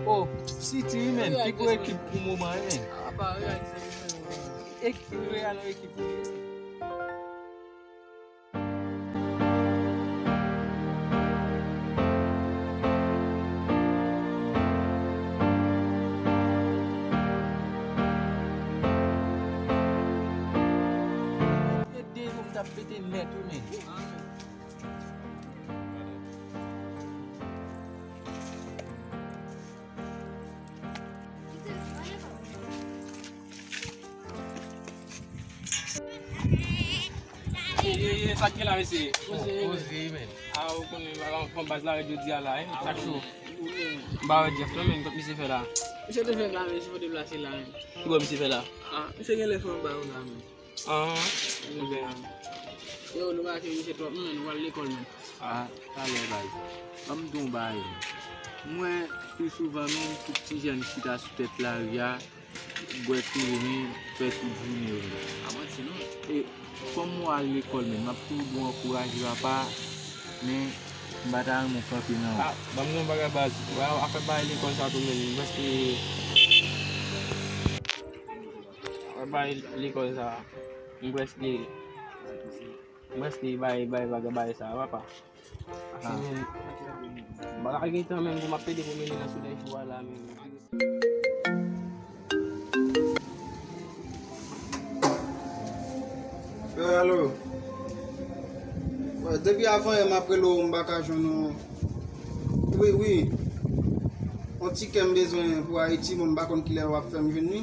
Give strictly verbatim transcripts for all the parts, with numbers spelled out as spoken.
Oh, City wi, men. Pi gwo ekip pou moman, wi, men. Ekip Real, ekip wi. Te de jou m t ap pete nèt wi, men. Ye, ye, ye, sa k gen la, mesye? Poze, men. A, ou konnen, fòm baz la, jodi a la, hein, sa cho. M pa wè Jeff non, men, kot misye fè la? Misye te fè la, men, misye fò deplase la, men. Ki bò misye fè la? A, misye gen lè fè anba yo la, men. An, ebyen. Yo, nou pa ke misye twòp, non, men nou pral lekòl, men. A, talè, baz. Ban m di w yon bagay, men. Mwen, pi souvan, men, tout ti jèn chita sou tèt lari a, bwè kleren, fè tout jounen yo. A manti non. E, fò m al lekòl, men. M ap toujou ankouraje papa, men m pa ta renmen w kanpe nan wout. A, ban m di w yon bagay, baz. Wè, afè bagay lekòl sa tou, men. Prèske, afè bagay lekòl sa, m prèske, m prèske bay, bay, bagay, bagay sa, papa. Paske, men, m pa ka gen tan menm pou m ap pede pou mennen nan solèy jou a la menm. Alo. Bon, depi avan yè m ap rele w, m pa ka jwenn ou. Wi, wi. Yon tikè m bezwen pou Ayiti, bon, m pa konn kilè w ap fè m jwenn li.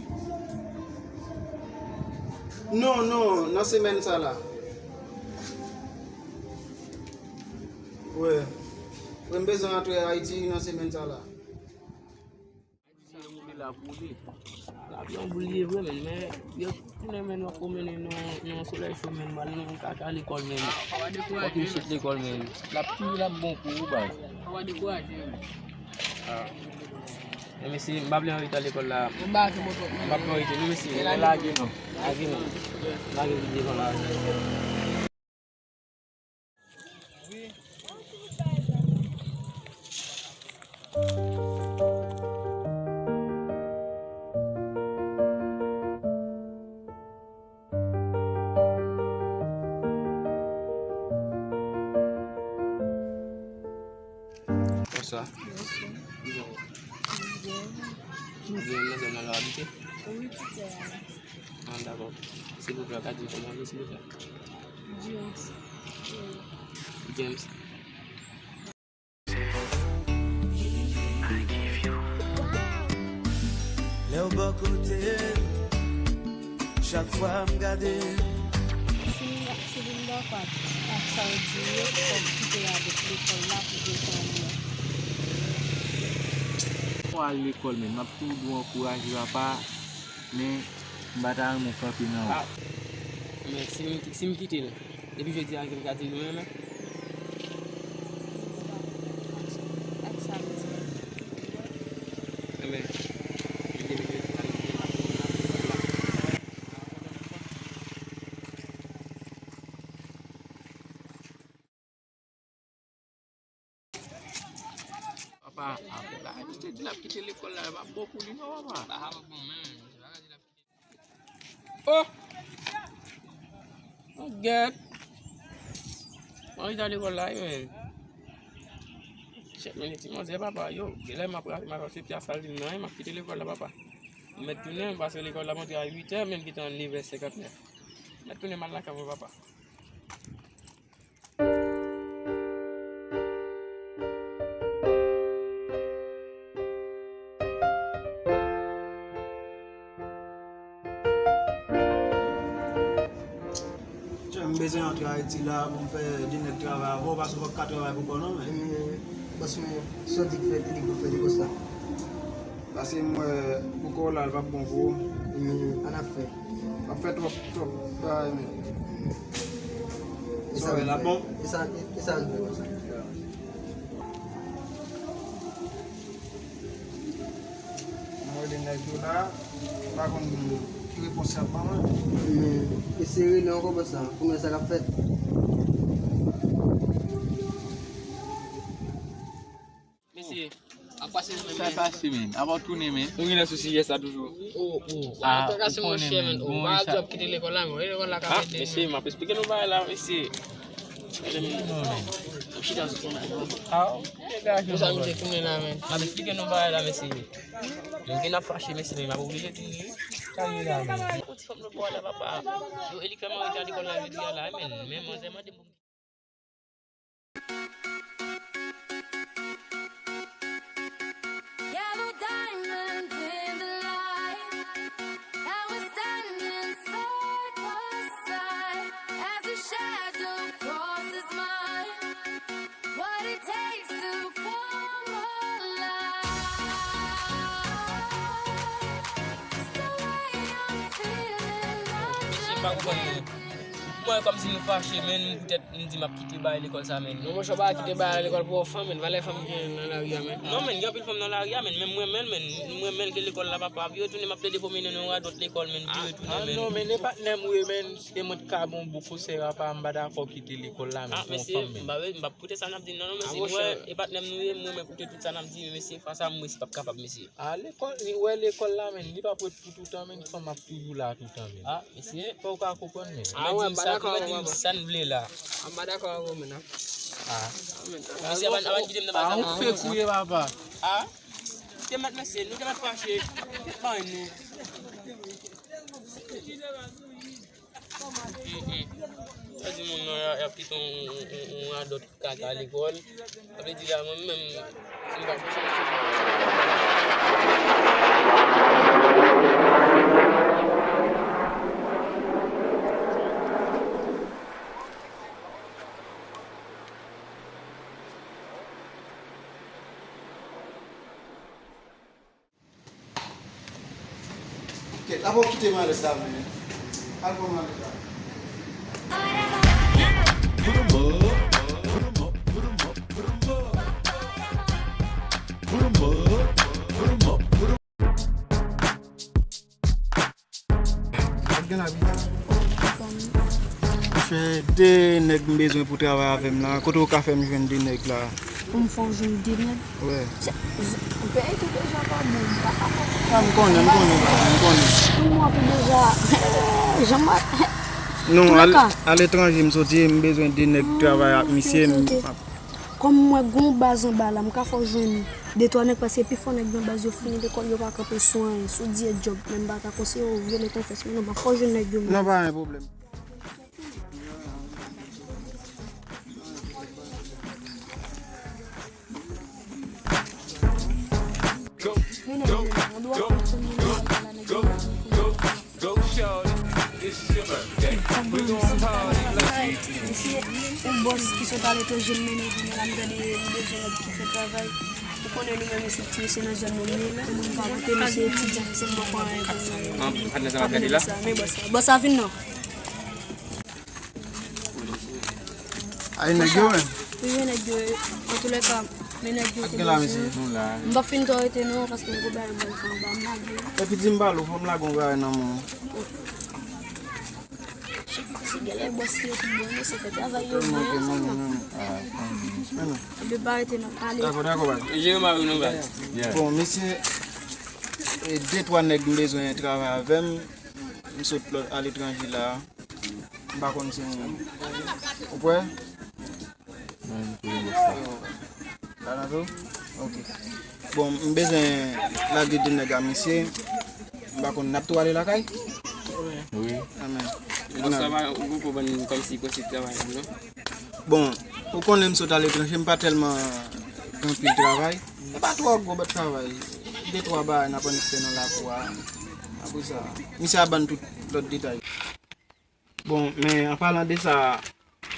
Non, non, nan semèn sa la. Wi. Wi, m bezwen antre Ayiti nan semèn sa la. Sa nou te la pou li. Lavi an boul ye vre, men, men, yo tounen, men, nou ap pwomennen nan, nan solèy cho, men, m al nan kaka lekòl, men. Fòk m sot lekòl, men. L ap toujou la bon pou ou, baz. Fòk pa dekouraje, men. A. Men, mesye, m pa vle anreta lekòl la. M pa vle anrete, non, mesye. Lage non. Lage non. Lage vit devan la. Bonswa. Bonswa. Kijan w ye? Byen. Byen, nan zòn nan la w abite? Wi, tout se la. Ah, dakò. Silvouplè, ou ka di m kòman w rele, silvouplè? James. James. Lè w bò kote m, chak fwa m gade. Si m, si m dakò ak, ak sa w di yo, fò m kite avèk lekòl la pou defann mwen. Mwen al lekòl, men m ap toujou ankouraje papa. Men, m pa ta renmen w kanpe nan wout. Ah, men si m, si m kite l, depi jodi a, ki m ka di nou renmen? Ak sa m di. Enben, depi jodi a, m ap di nou la. Papa, apre la, misye di l ap kite lekòl la, e pa bon pou li non, papa. Papa, bon, men, misye pa ka di l ap kite. Oh! Mwen gèt. Mwen rete lekòl la, wi, men. Chèf, men, ti manzè, papa, yo, genlè m ap rate, m ap aksepte a sa l di m nan, wi, m ap kite lekòl la, papa. M mèt tounen, paske lekòl la monte a uit è, men m kite a nèf è senkantnèf. M mèt tounen m al lakay mwen, papa. Chè, m bezwen antre Ayiti la pou m fè de nèt travay avè w, paske w p ap ka travay pou kò w non, men. Bòs mwen, sa w di k fèt, li k fèt, li konsa. Paske m wè pou kò w la, l p ap bon pou ou. Ann ap fè. W ap fè twòp, twòp bagay, men. Sa w wè la bon? E sa, e sa n fè konsa. M rele nèg yo la, m pa konn ki repons y ap ban mwen. Men, eseye rele ankò konsa, pou m wè sa k ap fèt. Mesye, ap pase nan men. Pase, men. Apa w tounen, men? Ou gen nan sousi yès la toujou. Oh, oh. Ah, ou konnen, men. Bon, e sa. Kite lekòl la, men. Lekòl la ka mete. Ah, mesye, m ap esplike nou bagay la, mesye. Mesye, m ap esplike nou bagay la, mesye. Nou gen ap fache, mesye, men m ap oblije tounen. Kalme la, men. Yon ti fanm lòt bò la, papa. Yo, e li k fè mwen rete lekòl la jodi a la, men. Men manzè mande m pou m Yellow diamonds in the light. Now we're standing side by side as a shadow crosses mine. What it takes to come alive. It's the way I'm feeling. I just can't. Mwen, kòmsi nou fache, men, poutèt m di m ap kite bagay lekòl sa, men. Non, monchè, w pa kite bagay lekòl pou w fanm, men. Valè fanm ki gen nan lari a, men. Non, men, gen anpil fanm nan lari a, men. Men m renmen l, men. M renmen l ke lekòl la pa pa vire tounen, m ap plede pwomennen nan radòt lekòl, men, vire tounen, men. Ah, non, men, e patnè m ou ye, men. E mwen t ka bon bout konsèy apa, m pa dakò kite lekòl la, men, pou yon fanm, men. Ah, mesye, m pa, m pa koute sa n ap di, non, non, mesye. Nou wè, e patnè m nou ye, m renmen koute tout sa n ap di, men, mesye, fas a mwen, mesye, p ap kapab, mesye. Ah, lekòl, li wè lekòl la, men, li p ap ret pou toutan, men, fanm ap toujou la toutan, men. Ah, mesye. Fò w ka konprann, men. Ah, mwen di m sa, mwen di m sa n vle la. Ah, m pa dakò avè w, men, non. Ah. Mesye, avan, avan kite m nan bagay sa. Ah, ou fake ou ye, papa. Ah, te mèt, mesye, nou te mèt fache. Ban nou. Sa di moun nan y ap kite yon, yon, yon, yon radòt kaka lekòl. Sa vle di la, mwen menm, si m pa fè sa, Kèt, la pa w kite malèt la, men. Al pran malèt la. Fè de nèg m bezwen pou travay avè m la. Kote w ka fè m jwenn de nèg la? Pou m fè w jwenn de nèg? Wè. Se, se, ou peye tou deja pa bon, m pa ka fè. A, m konnen, m konnen, m konnen. Pou mwen tou deja, jan m, non, aletranje m soti, m bezwen de nèg travay ak misye. Kòm mwen gon baz anba la, m ka fè w jwenn de twa nèg, paske pifò nèg nan baz yo fini lekòl, yo pa kanpe sou anyen, sou dye djòb, men m pa ka konseye w vyole konfyans mwen non, m ap fè w jwenn nèg yo. Non, pa gen pwoblèm. Go, go, go, go, go, go, shawty. It's your birthday. We gon' party like. Mesye, yon bòs ki sot aletranje m mennen vini la, m tande li bezwen nèg ki fè travay. Ou konnen nou menm isit, mesye nan zòn nou ye la. Moun pa pote, mesye etidyan, mesye m poko anyen pou nou. An, patnè sa m ap gade la. Men bòs la. Bòs la vin non. Ay, nèg yo, men. Wi, men nèg yo, antoulèka, men nèg yo te bezwen. M p ap fin twò rete non, paske m gon bagay m pral fè anba, m lage. Epi di m pale w, fò m lage yon bagay nan men w. Si genlè bòs yo tout bon, mesye fè travay yo byen sèlman. Epi pa rete non, ale. Dakò, dakò, baz. Jere mari w non, baz. Bon, mesye, e de twa nèg m bezwen travay avè m. M sot lò, aletranje la. M pa konn si ou, ou prè? Mwen, m prè, bòs la. La nan tou? Ok. Bon, m bezwen lage de nèg a misye. M pa konn, n ap tou ale lakay? Wi. Amèn. Bòs la, ou poko ban n kòmsi konsèy travay la, non? Bon, ou konnen m sot aletranje, m pa tèlman gen anpil travay. E pa twò gwo bèt travay. De twa bagay n ap annik fè nan lakou a. Apre sa, misye a ban n tout lòt detay. Bon, men an palan de sa,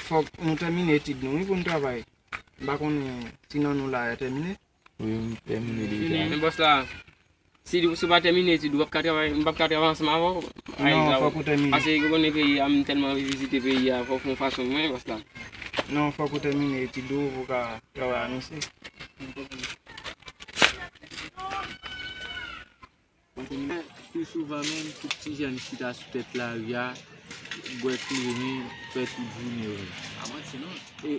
fòk nou tèmine etid nou, wi, pou n travay. M pa konnen si nan nou la a tèmine. Wi, m tèmine deja. Men bòs la, si, si w pa tèmine etid ou, w p ap ka travay, m p ap ka travay ansanm avè w. Non, fòk ou tèmine. Paske ou konnen peyi a, m tèlman vizite peyi a, fòk yon fason mwen, bòs la. Non, fòk ou tèmine etid ou pou w ka travay a misye. Pi souvan menm, tout ti jèn ki ta sou tèt lari a, bwè kleren, fè tout jounen yo menm. Pa manti non. E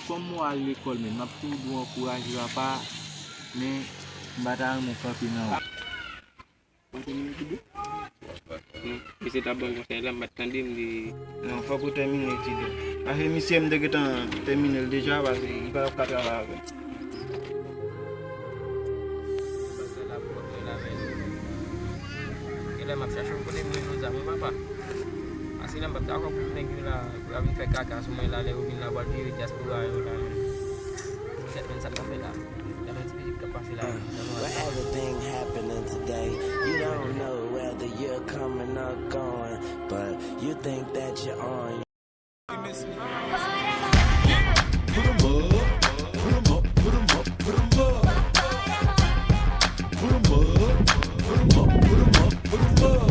kòm mwen al lekòl menm, m ap toujou ankouraje papa, men M pa ta renmen w kanpe nan wout. Non, misye t ap ban konsèy la, m pa t tande, m di. Non, fòk ou tèmine etid ou. Paske misye m te gentan tèmine l deja, paske li pa t ap ka travay avè m. Genlè m ap chache w kote m jwenn yon zam wi papa. Paske la m p ap dakò pou nèg yo la pou y a vin fè kaka sou mwen la lè yo vin la pou al vire dyaspora yo la menm. Kèt menm sa m ta fè la. Gade yon ti pitit k ap pase la. With everything happening today, you don't know whether you're coming or going, but you think that you're on. Put 'em up, put 'em up, put 'em up, put 'em up. Put 'em up, put 'em up, put 'em up, put 'em up.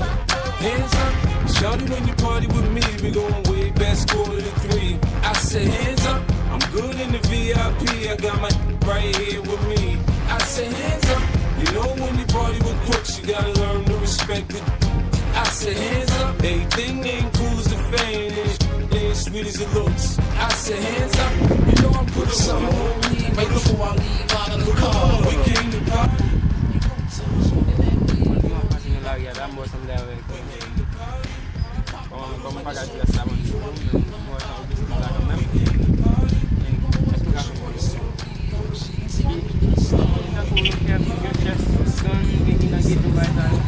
Hands up, shawty, when you party with me, we going way past quarter to three. I say hands up, I'm good in the V I P, I got my right here with me. I say hands up, you know when you party with crooks, you gotta learn to respect it. I say hands up, everything ain't cool as the fame is, ain't sweet as it looks. I say hands up, you know I'm putting some on me right before I leave out of the car. We came to party. Mwen di w ap pase nan lari a la, m wè w sanble avèk kòman kòman bagay plas la ban nou, men m wè sa ou vin la kanmenm. Men èske w ka fè m konnen? Tankou yon chèf, yon chèf gang ki nan geto bay sa yo.